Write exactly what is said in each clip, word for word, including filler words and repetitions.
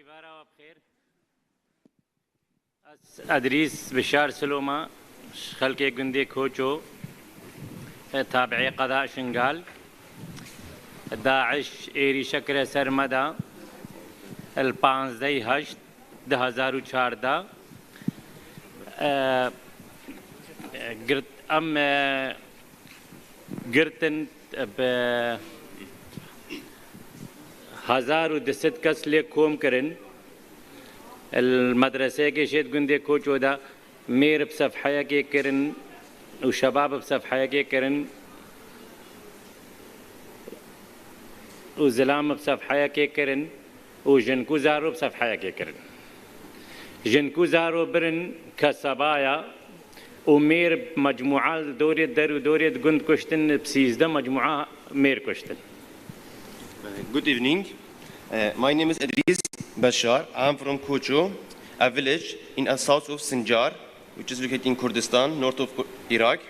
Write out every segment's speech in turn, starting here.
Îvara we bi xêr. Ez Edrîs Bişar Siloma, ji xelkê gundê Koço, e, tabi'ê qeda Şingal. DAIŞ êrîşe kire ser me de, li panzdehê heşt du hezar û çardeh. E, e, girt, em, e, girtin, e, bi hezar û du sed kes lê kom kirin. Li medreseyekê jê di gundê Koço de mêr bi sefheyekê kirin û şebab bi sefheyekê kirin û zilam bi sefheyekê kirin û jinku zaro bi sefheyekê kirin. Jinku zaro birin kesebaya û mêr mecmua li dorê der û dorê di gund kuştin, bi sîzdeh mecmua mêr kuştin. Uh, good evening. Uh, my name is Idris Bashar. I am from Kocho, a village in a south of Sinjar, which is located in Kurdistan, north of Ku- Iraq.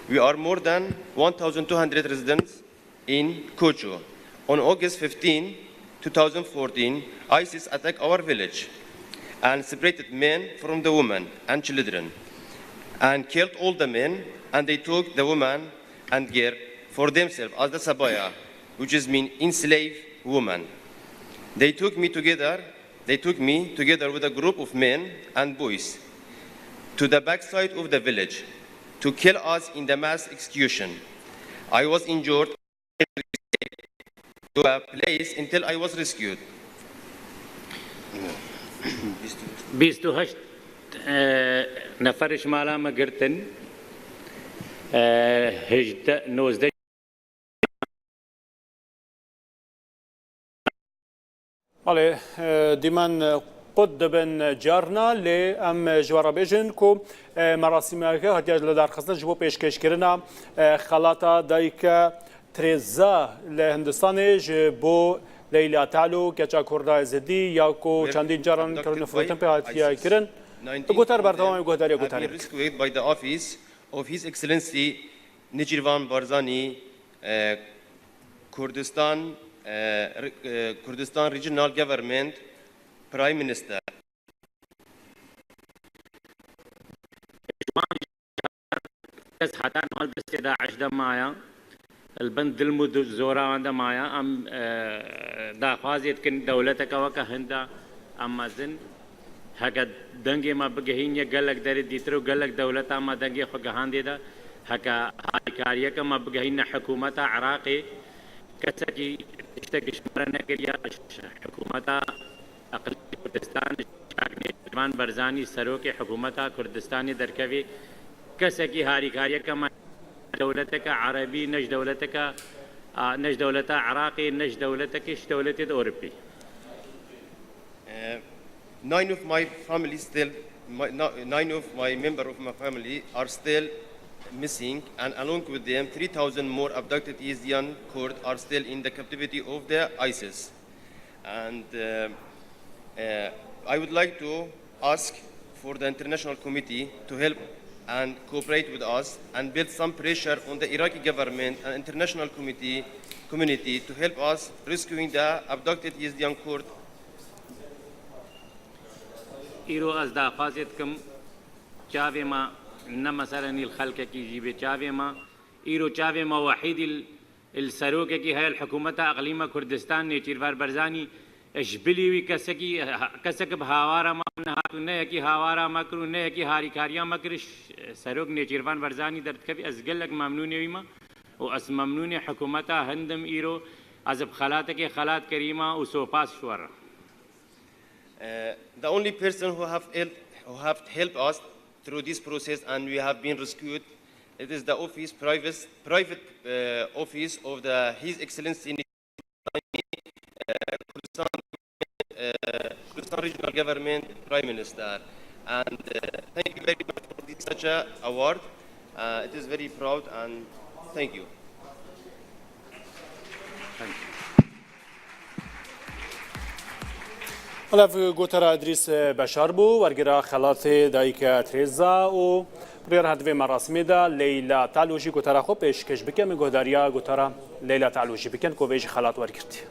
We are more than one thousand two hundred residents in Kocho. On August fifteenth, two thousand fourteen, ISIS attacked our village and separated men from the women and children and killed all the men, and they took the woman and girl for themselves as the sabaya, which is mean enslaved woman. They took me together, they took me together with a group of men and boys to the backside of the village to kill us in the mass execution. I was injured to a place until I was rescued. Bîst û heşt, e, nefer ji mala me girtin. E, hejdeh, nozdeh. Belê, e, dîmen, e, qut dibin carna, lê em, e, ji we re bêjin ku, e, merasîmeke hatiye lidarxistin ji bo pêşkêşkirina, e, xelata dayike Tereza li Hindistanê ji bo Leyla Talo, keça Kurda Êzidî, ya ku çendîn caran kirine firotin pê hatiye kirin. Gotar berdewamê guhdarî guhdarî bike. Rescued by the office of His Excellency Nêçîrvan Barzanî, e, Kurdistan, e, re-, e, Kurdistan Regional Government Prime Minister. Kes heta niha li destê DAIŞ de maye, li bin dilm û du-, zora wan de maye. Em, e, daxwazê dikin dewleteke weke Hinda em mezin. Heke dengê me bigehîniye gelek derê dîtir û gelek dewleta me dengê xwe gihandê de, heke harîkariyeke me bigehîne hikûmeta Iraqê, kesekî tiştek ji me re nekiriye, ji hikûmeta Eqlîmî Kurdistan, ji Nêçîrvan Barzanî, serokê hikûmeta Kurdistanê derkevê, kesekî harîkariyeke me dewleteke erebî, ne ji dewleteke, a, ne ji dewleta Iraqê, ne ji dewletekê, ji dewletê di Ewropî. Uh, nine of my family still, my, no, nine of my member of my family are still missing, and along with them, three thousand more abducted Yazidis Kurd are still in the captivity of the ISIS. And, uh, uh, I would like to ask for the international committee to help and cooperate with us and build some pressure on the Iraqi government and international committee, community to help us rescuing the abducted Yazidis Kurd. Îro ez daxwazê dikim, çavê me ne meselenî li xelkekî jî bê, çavê me îro çavê me wehîdî li Li serokekî heye li hikûmeta Eqlîma Kurdistan, Nêçîrvan Barzanî, ji bilî wî kesekî, kesek bi hawara me nehat û ne yekî hawara me kir û ne yekî harîkariya me kir, ş-, serok Nêçîrvan Barzanî derdikevî, ez gelek memnûnê wî me û ez memnûnê hikûmeta Hind im îro, ez bi xelatekê xelat kirî me û sopas ji we re. Uh, the only person who have helped, who have helped us through this process and we have been rescued, it is the office, private, private, uh, office of the His Excellency, uh, Kurdistan, uh, Kurdistan Regional Government Prime Minister. And, uh, thank you very much for this such a award. Uh, it is very proud and thank you. Thank you. Ev gotara Îdrîs Beşar bû, wergera xelatê dayike Tereza û biryar hat vê merasîmê de Leyla Talo jî gotara xwe pêşkêş bike. Min guhdariya gotara Leyla Talo jî bikin ku vê jî xelat wergirtiye.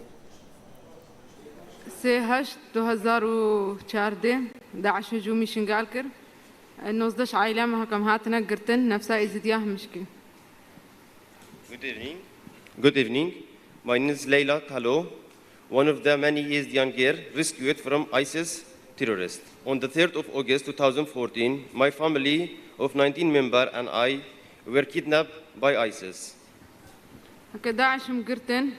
Sê heşt du hezar û çardeh DAIŞ hicûmî Şingal kir. Nozdeh aîla me hekem hatine girtin, nefsa Êzidiya hemî şikî. Good evening. Good evening. My name is Leila Talo, one of the many Yazdian girls rescued from ISIS terrorists. On the third of August two thousand fourteen, my family of nineteen members and I were kidnapped by ISIS. Heke DAIŞ him girtin.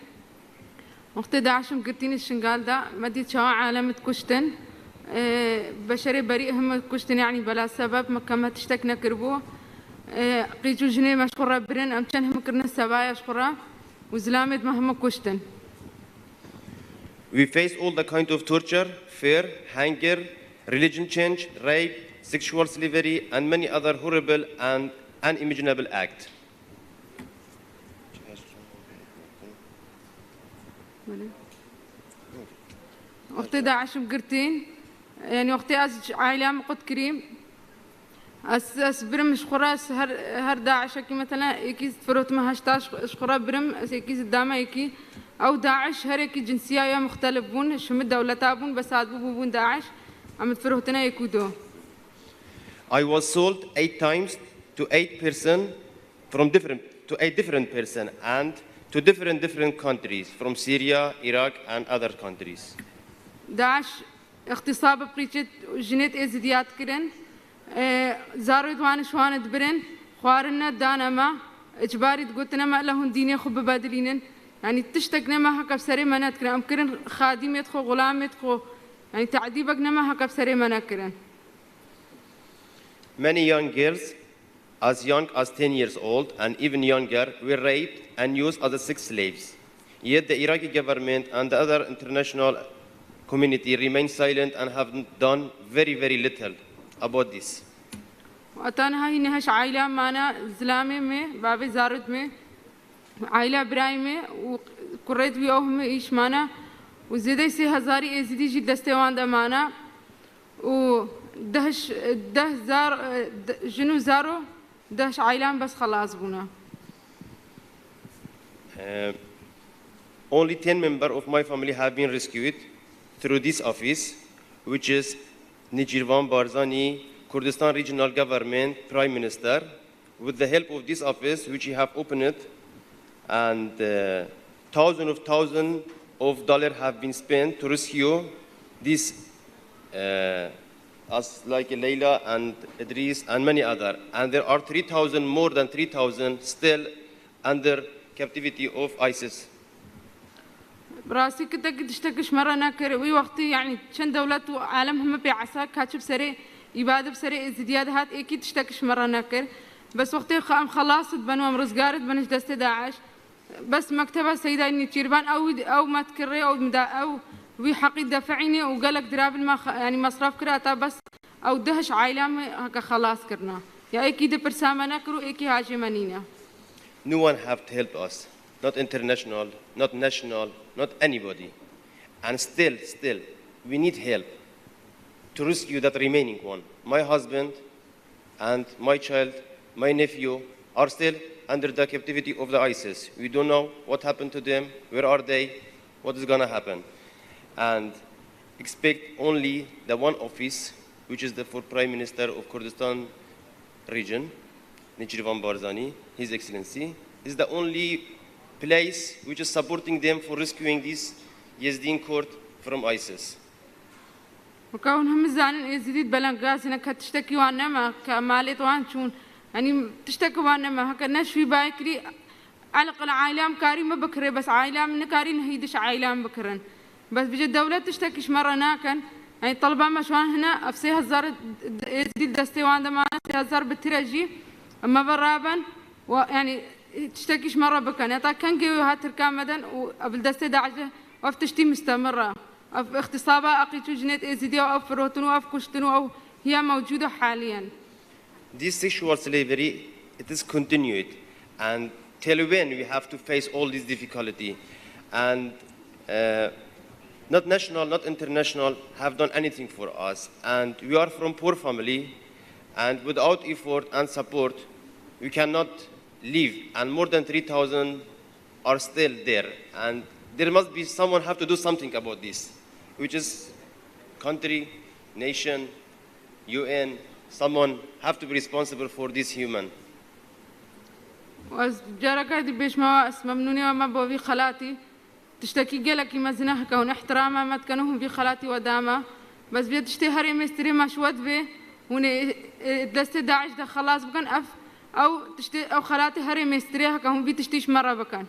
Wextê DAIŞ him girtîn li Şingal de, me dît çawa alem dikuştin. Ee, beşerê berî him kuştin, yanî bela sebeb me keme tiştek nekiribû. Ee, qîc û jinê me ji xwe re birin, em çend him kirine sebaya ji xwe re û zilamê me him kuştin. We faced all the kind of torture, fear, hunger, religion change, rape, sexual slavery, and many other horrible and unimaginable acts. Wextê DAIŞ him girtîn, yanî wextê ez ji aîleya min qut kirîm, ez, ez birim ji xwe re, ez her, her DAIŞekî, mesela, êkî firotime heşta ji, ji xwe re birim, ez êkî zidame êkî. Ew DAIŞ her êkî cinsiya ya muxtelif bûn, ji hemî dewleta bûn, bes hatibû bûbûn DAIŞ, em difirotine êk û do. I was sold eight times to eight person from different to eight different person and to different different countries from Syria, Iraq and other countries. DAIŞ îxtîsab bi qîçê jinêt Êzidiya dikirin. Zarê di wan ji wan dibirin, xwarin nedane me, icbarî digotine me, ela hûn dînê xwe bibedilînin. Yanî tiştek ne me heke bi serê me nedikirin. Em kirin xadîmêt xwe, xulamêt xwe. Yanî tedîbek ne me heke bi serê me nekirin. Many young girls, as young as ten years old and even younger, were raped and used as sex slaves. Yet the Iraqi government and the other international community remain silent and have done very, very little about this. Heta niha hîn heş aîla mane, zilamê me, bavê zarût me, aîla birayê me û kurêt wî ew heme îş mane û zêdeyê sê hezarî Êzidî jî destê wan de mane û deh, deh zar, jin û zaro, deh aîlan bes xelas bûne. Only ten members of my family have been rescued through this office, which is Nêçîrvan Barzanî, Kurdistan Regional Government Prime Minister, with the help of this office, which he have opened, and uh, thousands of thousands of dollars have been spent to rescue this, uh, as like Leila and Idris and many other, and there are three thousand, more than three thousand, still under captivity of ISIS. Bi rastî kitekî tiştekî ji me re nekir. Wî wextî, yanî çend dewlet û alem heme pê esa ka çi bi serê îbadê, bi serê Êzidiya dihat, êkî tiştekî ji me re nekir. Bes wextê em xelas dibin û em rizgar dibin ji destê DAIŞ. Bes mekteba Seyda Nêçîrvan ew, ew me dikirê, ew mida, ew wî heqî defînê û gelek dirabin me, yanî mesref kir, heta bes ew deh aîla me heke xelas kirine. Ya êkî di pirsa me nekir û êkî hajê me nîne. No one have helped us. Not international, not national, not anybody. And still, still, we need help to rescue that remaining one. My husband and my child, my nephew, are still under the captivity of the ISIS. We don't know what happened to them, where are they, what is gonna happen. And expect only the one office, which is the for Prime Minister of Kurdistan region, Nêçîrvan Barzanî, His Excellency, is the only place which is supporting them for rescuing this Yazidin Kurd from ISIS. Weke hûn hemî zanin, Êzidî di belengazî ne, ke tiştekî wan neme, ke malêt wan çûn. Yanî tiştekî wan neme, heke ne şûî bayê kirî, eleqel aîlam karî me bikirê, bes aîlam nikarî nehî diş aîlam bikirin. Bes bije dewlet tiştekî ji me re nakin. Yanî taliba me ji wan hine, ev sê hezar Êzidî destê wan de mane, sê hezar bi tire jî me ve raben, yanî tiştekî ji me re bikin. Heta kengê wê ha Tirka me den û ev li destê DAIŞ de, ev tiştî mistemir e. Ev îxtisaba eqîç û jinêt Êzidî û ev firotin û ev kuştin û ew hiya mewcûd e haliyen. This sexual slavery, it is continued, and till when we have to face all this difficulty? And uh, not national, not international have done anything for us, and we are from poor family, and without effort and support, we cannot live. And more than three thousand are still there, and there must be someone have to do something about this. which is country, nation, U N, someone have to be responsible for this human. Ez careka dî bêjme we, ez memnûnê we me bo vî xelatî. Tiştekî gelekî mezin e, heke hûn ihtirama me dikin û hûn vî xelatî we dame. Bes vê tiştê herê mêstirê me ji we divê, hûn ê, ê destê DAIŞ de xelas bikin. Ev, ew tiştê, ew xelatê herê mêstirê, heke hûn vî tiştî ji me re bikin.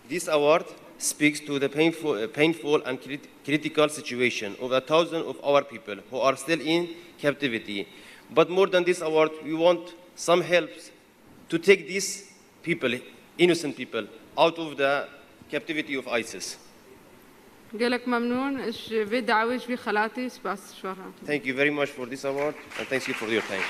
This award speaks to the painful, uh, painful and crit- critical situation of a thousand of our people who are still in captivity. But more than this award, we want some help to take these people, innocent people, out of the captivity of ISIS. Gelek memnûn ji vê dawê, ji vî xelatî, spas ji we re. Thank you very much for this award and thank you for your time.